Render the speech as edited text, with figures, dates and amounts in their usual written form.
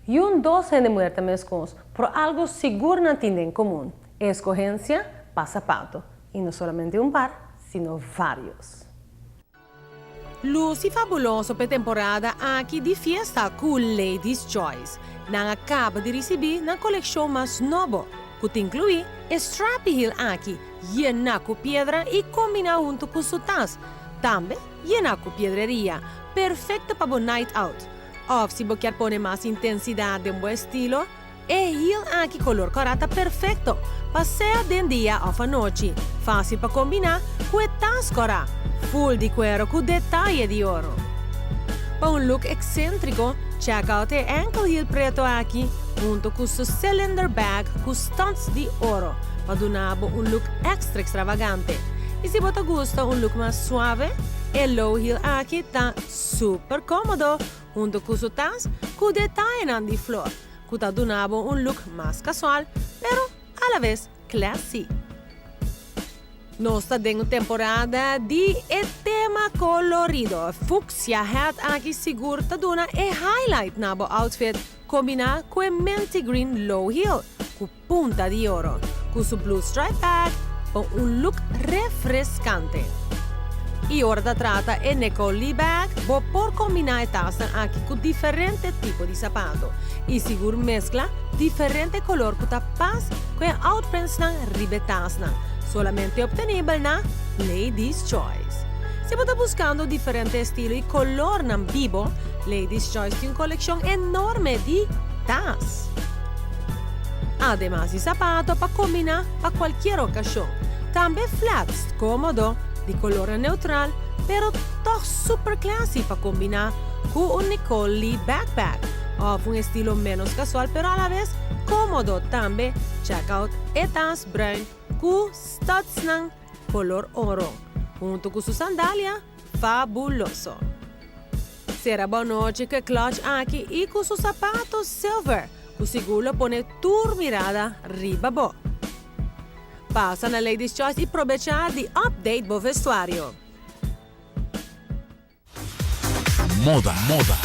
Niun dos hende muher ta mescos, pero algo sigur nan tin den comun, e escogencia pa sapato, y no solamente un par, sino varios. Luci fabuloso p'e temporada aki di fiesta cu Ladies Choice. Nan a caba di ricibi nan coleccion mas nobo, cu ta inclui e strappy heel aki yena cu piedra y combina hunto cu su tas, tambe yena cu piedreria, perfecto pa bo night out. Of si bo kier pone mas intensidad den bo estilo, e heel aki color cora ta perfecto pa sea den dia of anochi, facil pa combina cu e tas cora, full di cuero cu detaye di oro. Pa un look excentrico, check out e ankle heel preto aki hunto cu su cylinder bag cu studs di oro pa duna bo un look extra extravagante. Y si bo ta gusta un look mas suave, e low heel aki ta super comodo hunto cu su tas cu detayenan di flor, cu ta duna bo un look mas casual, pero a la vez classy. Nos ta den un temporada di e tema colorido. Fuchsia hat aki sigur ta duna e highlight na bo outfit, combina cu e minty green low heel, cu punta di oro, cu su blue stripe bag, pa un look refrescante. Y ora ta trata e Nicole Lee bag, bo por combina e tas aki cu diferente tipo di sapato. Y sigur mescla diferente color cu ta pas cu e outprints nan riba e tasnan. Solamente obtenibel na Ladies Choice. Si bo ta buscando diferente estilo y colornan bibo, Ladies Choice tin un coleccion enorme di tas. Ademas di sapato pa combina pa cualkier ocasion. Tambe flats comodo, di color neutral, pero toch super classy pa combina cu un Nicole Lee backpack. Of un estilo menos casual, pero a la vez comodo tambe. Check out e tas bruin cu studsnan color oro. Hunto cu su sandalia, fabuloso. Cera bo anochi cu e clutch aki y cu su sapato silver, cu sigur lo pone tur mirada riba bo. Pasa na Ladies Choice y aprovecha di update bo vestuario. Moda, moda.